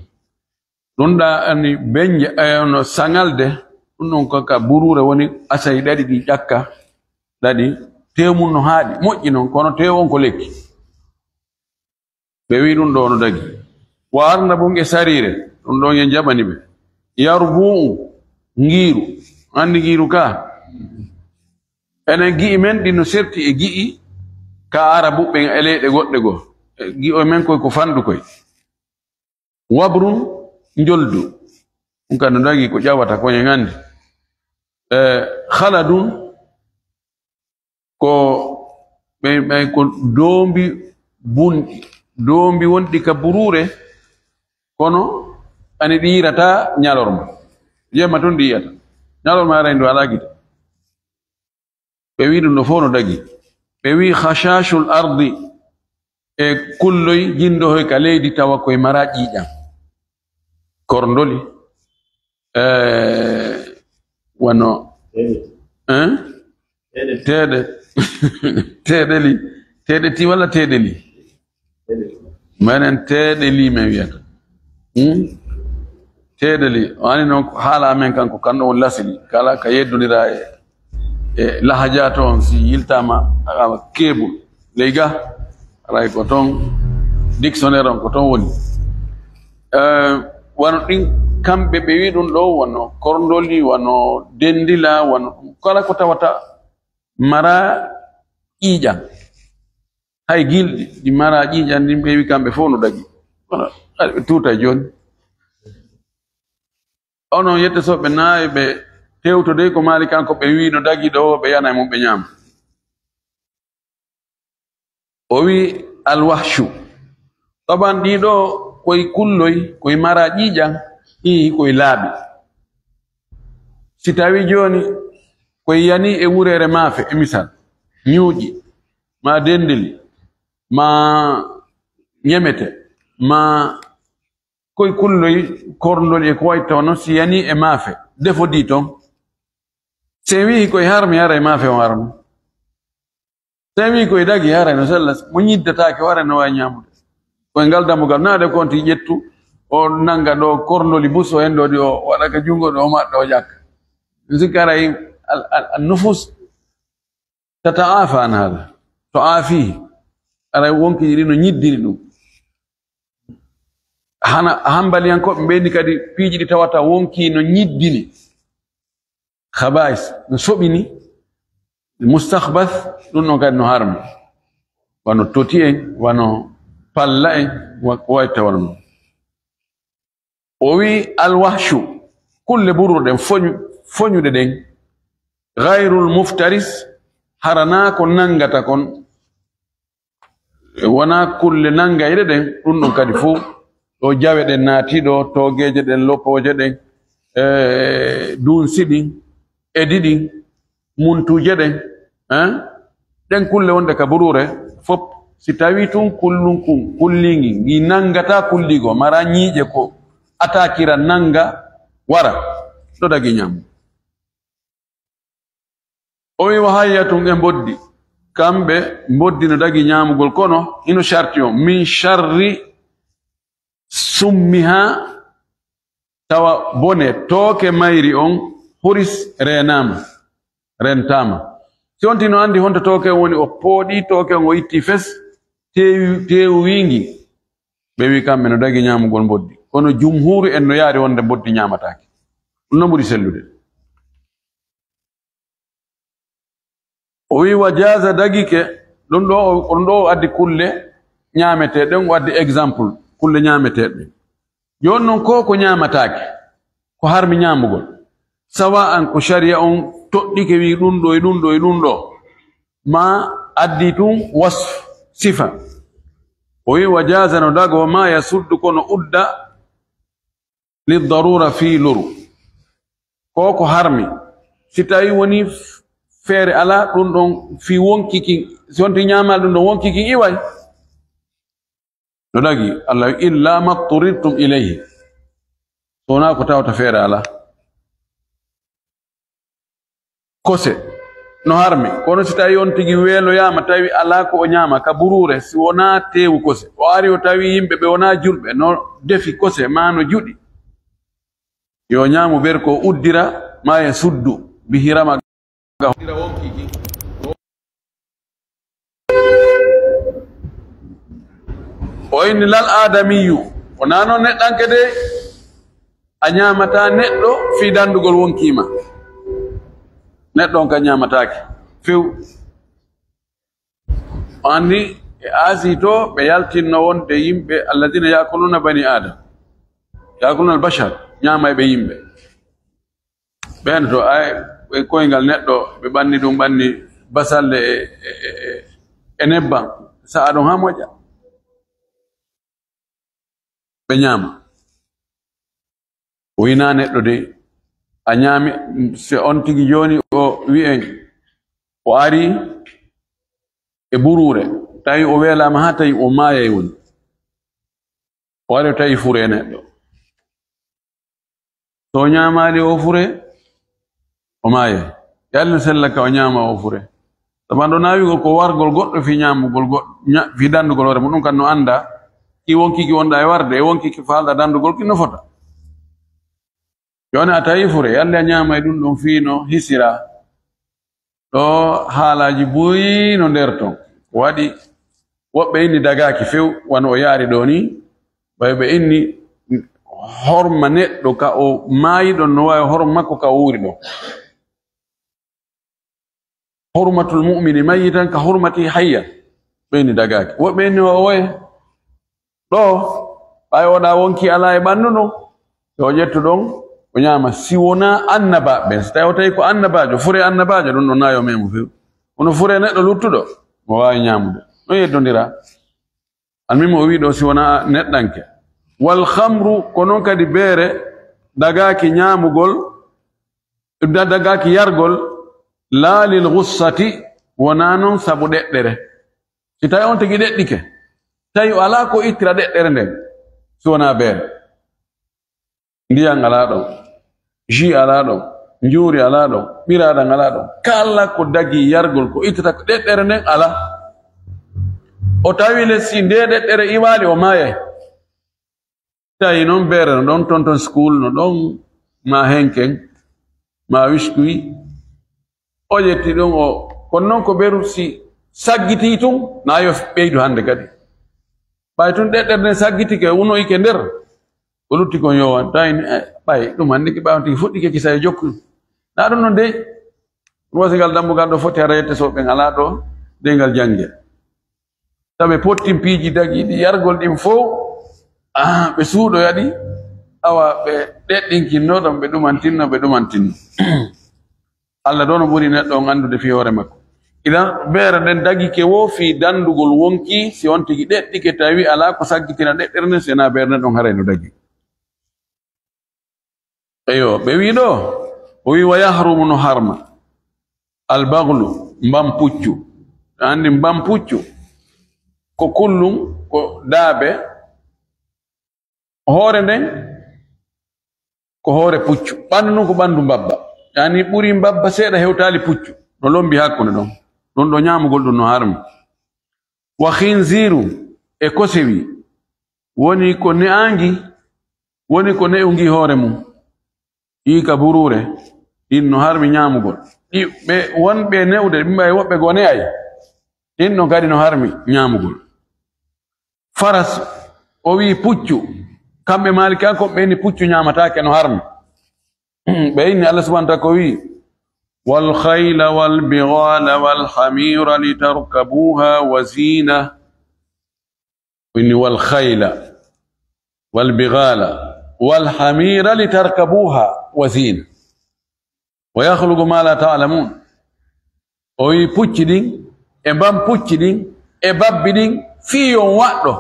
Ɗun ɗaa ani benja, eh, no saŋalde, ɗun ɗon ko ka buruure woni asay ɗaɗi ɗi ƴakka, ɗaɗi. Teewu mun no haaɗi, moƴƴi non, kono teewu on ko lekki. Ɓe wi'i ɗun ɗoo no dagi. Wa arnabun, e sariire, ɗun ɗon en jaɓani ɓe. Yarbu'u, ngiiru. Anndi ngiiru ka? Enen gi'i men ɗin no serti e gi'i ka Arabuɓe ɓen e leyɗe goɗɗe goo. E gi'o men koy ko fanɗu koy. Wabrun, njoldu. Ɗun ka no dagi ko ƴawata ko en anndi. E khaladun, ko ɓe, ɓe ko doombi bunɗi, doombi wonɗi ka buruure, kono Ani ɗi yirata ñalorma. Jemma tun ɗi yiyata. Ñalorma aray ndu alaa gite. Ɓe wi ɗum ɗo fof no dagi. Ɓe wi khashashul ardi, e kulloy jindohoy ka leydi tawa koye mara ƴiiƴam. Korndoli, eh, wano, hein? Teeɗe. Teeɗeli. Teeɗe ti walla teeɗeli? Menen teeɗeli men wiyata. Hmm? Teeɗeli. O ani noon ko haala amen kanko, kanko woni lasili. Kala ka yeddondira e, e lahaja to on, si yiltama, a, keebul. Ley ga, aray ko toon, dictionnaire on ko toon woni. Eh, wano ɗin, kamɓe ɓe wi ɗum ɗo, wano korndoli, wano dendila, wano ɗum kala ko tawata mara ƴiiƴam. Hay gilɗi ɗi mara ƴiiƴam ɗin, ɓe wi kamɓe fof no dagi. Kono aɗa ɓe tuuta jooni. Onon yette so ɓe naawi ɓe tewtodey ko maali kanko ɓe wi no dagi ɗo, ɓe yana e mum ɓe ñaama. O wi alwahshu. Ɗoɓan ɗiɗo koye kulloy, koye mara ƴiiƴam, ii koye laaɓi. Si tawi jooni koye yani e wureere maafe, e misal, ñuuƴi, ma dendeli, ma ñemete, ma koye kulloy, korndol e ko wayi toon, si yani e maafe, defodi toon. Se wii koye harmi, haray maafe on harmi. Tawi koye dagi, haray no sella, mo ñiddataake, o haray no waawi ñaamude. Koye ngal dambugal, naade konti ƴettu, o nannga ɗo korndoli bus, o henndoo ɗi, o waɗa ka junngo ɗo, o maɗɗa, o ƴakka. Mi sikki haray al, al, al nufus tata'afa an hada. To aafii, haray wonki ɗi no ñiddini ɗum. Hana hambaliyankooɓe mbeeni kadi piiji ɗi tawata wonki no ñiddini. Khaba'is no soɓini, mustahbath, ɗum ɗon kadi no harmi. Wano toti en, wano palla en, wa-, ko wayi tawano. O wi alwahshu, kulle bururɗen, foñu-, foñuɗe ɗen, ghayrul muftaris, hara naa ko nanngata kon, wonaa kulle nanngayɗe ɗen, ɗum ɗon kadi fof, ɗo jawe ɗen naati ɗo, toogeeje ɗen, lopooje ɗen, e, duunsi ɗin, edi ɗin, muntuuje ɗen, hein? Ɗen kulle wonde ka buruure, fof, si tawii tun kullun kun, kulliingi, ngi nanngata kulliigo, mara ñiiƴe ko atakira nannga wara, ɗo dagi ñaam. O wi, "Wa hayyatun e mboddi." Kamɓe mboddi no dagi ñaamugol, kono hino sharti on, "min sharri summiha," tawa bone tooke mayri on, "huris," reenaama, rentaama. Si on tino anndi honto tooke on woni, o pooɗi tooke on, o itti fes, teewi, teewu wiingi, ɓe wi kamɓe no dagi ñaamugol mboddi. Kono jumhuuru en no yaari wonde mboddi ñaamataake. Ɗum no ɓuri sellude. O wi, "Wa jaaza dagike," ɗum ɗo, o, ɗum ɗo o addi kulle ñaameteeɗe, o addi exemple, kulle ñaameteeɗe. Jooni noon, ko, ko ñaamataake, ko harmi ñaamugol. Sawa'an ko sharia on toɗɗike wi ɗum ɗo e ɗum ɗo e ɗum ɗo, ma addi tun wasf, sifa. O wi, "Wa jaaza no dago ma yasuddu kono udda li darura fii luru." Ko ko harmi. Si tawi woni f-, feere alaa ɗum ɗon fii wonki kin, si wonti ñaamal ɗum ɗon wonki kin iway. No dagi, Allah wi, "Illa ma turirtum ilayhi." So wonaa ko tawta feere alaa. Kose no harmi, kono si tawi on tigi weeloyaama, tawi alaa ko o ñaama ka buruure, si wonaa teewu kose, o ari o tawi yimɓe ɓe wonaa julɓe no defi kose maa no juɗi, yo ñaamu ber ko uddira ma yasuddu bihi rama. O inni lal aadamiyu, wonaa noon neɗɗanke de, a ñaamataa neɗɗo fii danndugol wonkii ma. Neɗɗo on ka ñaamataake few. O anndi e Aasii to, ɓe yaltinno wonde yimɓe, alladina yakuluna bani Adam, yakuluna al bashar, ñaama e ɓe yimɓe. Ɓeen to ay, ɓe koyngal neɗɗo, ɓe ɓanni ɗum, ɓanni basalle e, e, e, e nebbam, sa'a ɗum haa moƴƴa. Ɓe ñaama. O wi, "Naa neɗɗo de, a ñaami." Se on tigi jooni o wi'en, o ari e buruure, tawi o weelaama haa tawi o maayay woni. O ari o tawi fure neɗɗo. So o ñaamaali o fure, o maayay. Yalla sella ka o ñaama o fure. Sabu an ɗo naawigol ko wargol goɗɗo fii ñaamugol goɗɗo, ña-, fii danndugol hoore mum, ɗum kan no anndaa. Ki wonki ki wonɗaa e warde, e wonki ki faalɗaa danndugol ki no fota. Jooni a tawi fure, yalla a ñaamay ɗum ɗum fii no hisiraa. Ɗo haalaaji buy no nder ton. Waɗi woɓɓe inni dagaaki few, wano o yaari ɗo ni. Ɓay ɓe inni horma neɗɗo ka o maayi ɗon no waawi horma makko ka o wuuri ɗon. Hurmatul mu'mini mayyitan ka hurmati hayyan. Ɓe inni dagaaki. Woɓɓe inni o woye. Ɗo, ɓay oɗa wonki alaa e ɓanndu ndun, yo o ƴettu ɗon, o ñaama. Si wonaa annabaaɓe ɓen, si tawi o tawi ko annabaajo, fure annabaajo, ɗum ɗon naa yo memu few. Kono fure neɗɗo luttuɗo, mo waawi ñaamude. No yeddondira. Almuhimu o wii ɗo si wonaa neɗɗanke. Wal khamru, ko non kadi beere dagaaki ñaamugol, da-, dagaaki yargol, laa lil ghussati, wonaa non sabu ɗeɗɗere. Si tawi on tigi ɗeɗɗike, tawi o alaa ko ittira ɗeɗɗere nden, si wonaa beere. Ndiyan alaa ɗon, jus alaa ɗon, njuuri alaa ɗon, ɓiraaɗan alaa ɗon. Kala ko dagii yargol ko ittata ko ɗeɗɗere nden alaa. O tawi le si nde ɗeɗɗere iwaali, o maayay. Tawi non beere no ɗon, tonton school no ɗon, ma henken, ma wiskuy. O ƴetti ɗum o, kono non ko beru si saggitii tun, na yo ɓeydu hannde kadi. Ɓay tun ɗeɗɗere nden saggitike, unoyike nder, o lutti kon yowan. Tawi ni, eh, ɓay ɗum hannde ki ɓaawo tigi fuɗɗike kisa e jokku. Na ɗum non dey, wasigal dambugal ɗo foti hara yette so ɓen alaa ɗo dey ngal jannge. Tawi ɓe pottin piiji dagiiɗi yargol ɗin fow, ah, ɓe suuɗoya ɗi, awa ɓe ɗeɗɗinkinno ɗon, ɓe ɗumantinno, ɓe ɗumantinno. Allah ɗo no ɓuri neɗɗo on anndude fii hoore makko. Idan, beere nden dagike wo fii danndugol wonki, si on tigi ɗeɗɗike tawi alaa ko saggitina ɗeɗɗere nden, si wonaa beere nden ɗon haray no dagi. Eyo, ɓe wii ɗo, o wii, "Wa yahrumu, no harma, al baglu, mbam puccu." A anndi mbam puccu? Ko kullum, ko daabe. Hoore nden, ko hoore puccu. Ɓanndu ndun ko ɓanndu mbabba. Yaani ɓuri mbabba seeɗa hewtaali puccu. No lombi hakkunde ɗon. Ɗun ɗo ñaamugol ɗun no harmi. Wa khinziru, e kosewi. Woni ko ne'aangi, woni ko ne'ungi hoore mum. Ɗii ka buruure, ɗin no harmi ñaamugol. Ɗi ɓe wonɓe ne'ude, ɓe mbayi woɓɓe goo ne'ay. Ɗin ɗon kadi no harmi ñaamugol. Faras, o wi'i puccu. Kamɓe Maalikaakoɓe ɓe inni puccu ñaamataake no harmi. Ɓe inni Allah subhanahu wa ta'ala ko wi'i, "Wal khayla wal bighala wal hamira litarkabuha wa zina." O inni, "Wal khayla wal bighala wal hamira litarkabuha wa zina. Wa yakhluqu ma la ta'lamun." O wi'i pucci ɗin, e mbam pucci ɗin, e babbi ɗin, fii yo on waɗɗo.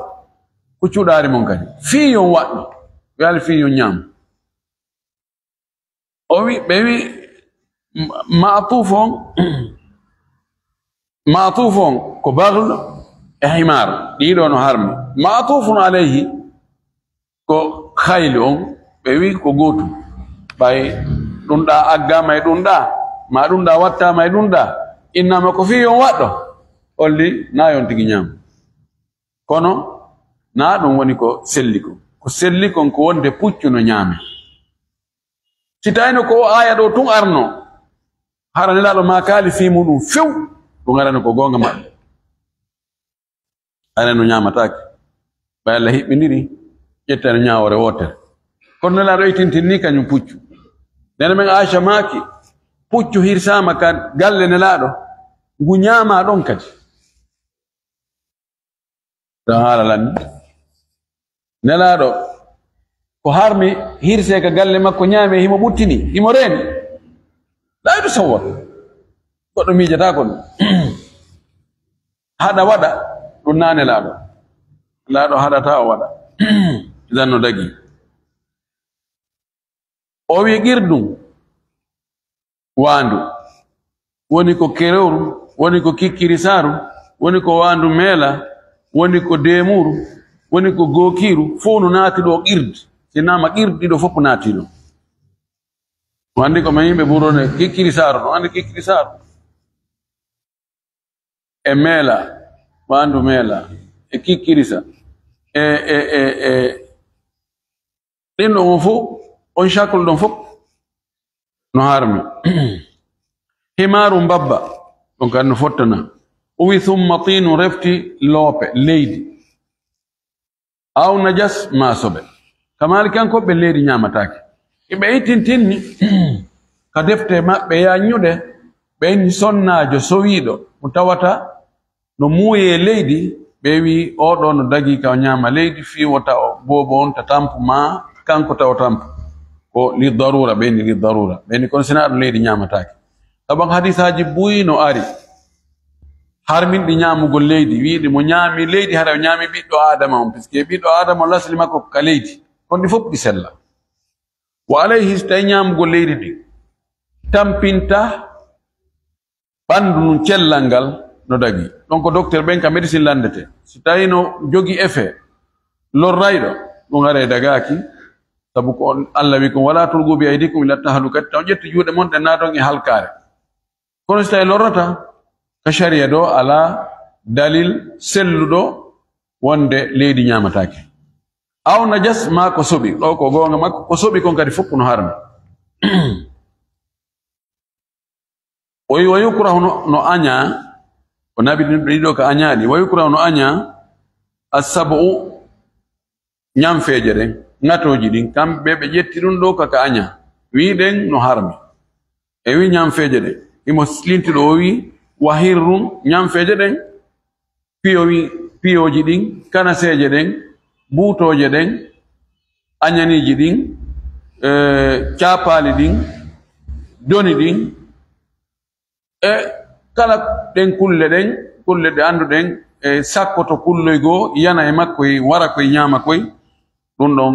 Ko cuɗaari mon kadi. Fii yo on waɗɗo. Wi'aali fii yo on ñaam. O wi, ɓe wi, ma-, ma'tuf on, ma'tuf on ko baghl e himar, ɗiɗo no harmi. Ma'tufun alayhi ko khayl on, ɓe wi ko gootum. Ɓay ɗum ɗa aggaama e ɗum ɗa, ma ɗum ɗa wattaama e ɗum ɗa, innama ko fii on waɗɗo, holli na yon tigi ñaam. Kono na ɗum woni ko selli kon. Ko selli kon ko wonde puccu no ñaame. Si tawino ko o aaya ɗo tun arno, hara Nelaaɗo maakaali fii muɗum few, ɗum arano ko goonga maɓɓe. Arano ñaamataake. Ɓay Allah hiɓɓindiri, ƴettano ñaawoore wootere. Kono Nelaaɗo itintin ni kañum puccu. Nene men Aisha maaki, puccu hirsaama ka galle Nelaaɗo, ngu ñaama ɗon kadi. Ɗon haala lanni. Nelaaɗo, ko harmi hirsee ka galle makko ñaame, himo ɓuttini, himo reeni. Laa yusawwar. Goɗɗo miijataako ɗum. Haɗa waɗa, ɗum naa Nelaaɗo. Nelaaɗo haɗataa o waɗa. Idan no dagi. O wi qirdu, waandu, woni ko kerewru, woni ko kikkirisaaru, woni ko waandu meela, woni ko deemuuru, woni ko gookiiru, fof no naati ɗo qird. Si naama qird, ɗiɗo fof naati ɗo. O anndi ko ma yimɓe burone kikkirisaaru, no anndi kikkirisaaru. E meela, waandu meela, e kikkirisa, e, e, e, e, ɗin ɗon on fof, on cakol ɗon fof, no harmi. Himaaru mbabba, ɗon kadi no fottana. O wi, "Summa tiinu," refti loope, leydi. Aw najas, maa soɓe. Ka Maalikankoɓe leydi ñaamataake. Iɓe ittintinni ka defte maɓɓe yaññuɗe, ɓe inni sonnaajo sowiiɗo mo tawata no muuye leydi, ɓe wi, "Oo ɗoo no dagii ka o ñaama leydi fii wota o boobo on ta tampu maa kanko ta o tampu." Ko li daruura, ɓe inni li daruura. Ɓe inni kono sinaa ɗum leydi ñaamataake. Sabu hadisaaji buy no ari harminɗi ñaamugol leydi, wiiɗi mo ñaami leydi, hara o ñaami ɓiɗɗo Aadama on, puisque ɓiɗɗo Aadama on lasli makko ko ka leydi. Kono ɗi fof ɗi sella. Wa alayhi, so tawi ñaamugol leydi ndi tampinta ɓanndu ndun cellal ngal, no dagi. Ɗon ko docteur ɓen ka médecine lanndete. So tawi no jogi effet lorrayɗo, ɗum haray dagaaki. Sabu ko on, Allah wi kon, "Wala tulqu bi aydikum ila tahlukati," taw ƴetti juuɗe mon ɗen naaton e halkaare. Kono so tawi lorrata, ka sharia ɗo alaa dalil selluɗo wonde leydi ñaamataake. Aw najas, maa ko soɓi, ɗo ko goonga makko, ko soɓi kon kadi fof no harmi. O wi, "Wa yukrahu," no, no añaa, o naɓi ɗin ɗiɗo ka añaaɗi, "Wa yukrahu," no añaa, "as-sab'u," ñamfeeje ɗen, ŋatooji ɗin, kamɓe ɓe ƴetti ɗum ɗo ka, ka añaa, wi ɗen no harmi. E wi ñamfeeje ɗen, imo linti ɗo, o wi, "Wa hirrun," ñamfeeje ɗen, piyowi, piyooji ɗin, kanaseeje ɗen, buutooje ɗen, añaniiji ɗin, e, caapaali ɗin, doni ɗin, e kala ɗen kulle ɗen, kulle ɗe annduɗen, e sakkoto kulloy goo, yana e makkoy, wara koy, ñaama koy, ɗum ɗon,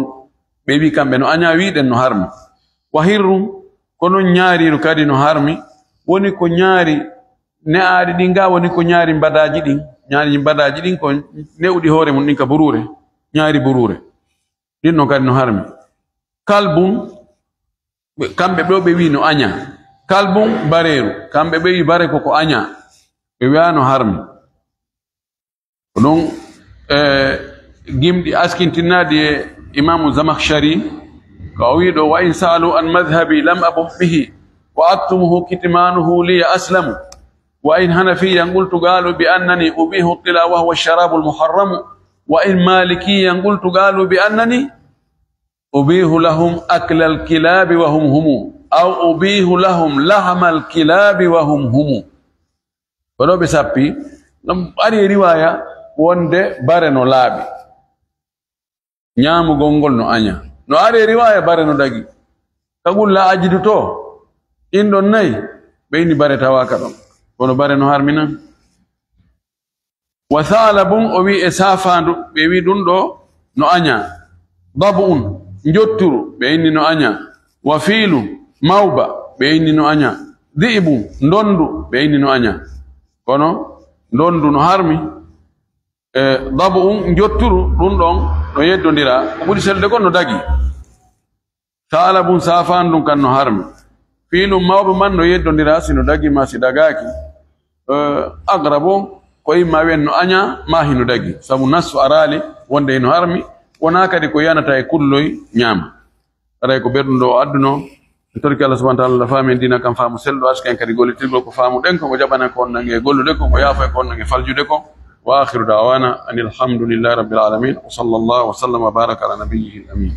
ɓe wi kamɓe no añaa, wi ɗen no harmi. Wa hirrun, ko non ñaariiru kadi no harmi, woni ko ñaari ne'aaɗi ɗin ga, woni ko ñaari mbadaaji ɗin. Ñaari mbadaaji ɗin ko ne'uɗi hoore mum ɗin ka buruure, ñaari buruure. Ɗin non kadi no harmi. Kalbun, ɓe, kamɓe ɓe, ɓe wi no añaa. Kalbun bareeru, kamɓe ɓe wi bare ko ko añaa. Ɓe wi'a no harmi. Ko ɗum, e, gimɗi askintinaaɗi e Imaamu Zamakhshari, ko o wi'i ɗo, "Wa in sa'alu an madhhabi lam abuh bihi, wa aktumuhu kitmanuhu liya aslamu. Wa in hanafiyyan qultu qalu bi annani ubihu tila wa huwa ash-sharabu al-muharramu. Wa in malikiyyan qultu qalu bi annani ubihu lahum akla al-kilabi wa hum humu, aw ubihu lahum lahma al-kilabi wa hum humu." Ko ɗo ɓe sappi, ɗum ari e riwaaya wonde bare no laaɓi. Ñaamugol ngol no añaa. No ari e riwaaya bare no dagi. Ka gulla ajidu to, ɗin ɗon nayi, ɓe inni bare tawaaka ɗon. Kono bare no harminan. Wa saalabun, o wi e saafaandu, ɓe wi ɗum ɗo no añaa. Dab'un, njotturu, ɓe inni no añaa. Wa fiilu, mawba, ɓe inni no añaa. Di'bu, ndondu, ɓe inni no añaa. Kono ndondu no harmi, e, dab'un, njotturu, ɗum ɗon no yeddondira. Ko ɓuri selde kon no dagi. Saalabun, saafaandu ndun kan no harmi. Fiilun, mawba man no yeddondira, si no dagi ma si dagaaki. E, agrabo, ko imma wen no añaa, ma hino dagi. Sabu nassu araali wonde hino harmi, wonaa kadi ko yanata e kulloy ñaama. Aray ko berɗum ɗo o adduno. En torki Allah subhanahu wa ta'ala, Allah faami en diina kan faamu selɗo, aska en kadi gollitirgol ko faamuɗen ko, o jaɓana en ko wonɗen e gollude ko, o yaafo en ko wonɗen e faljude ko. Wa akhiru da'wana anil hamdulillahi rabbil alamin. Wa sallallahu wa sallama wa baraka ala nabiyyihil amin.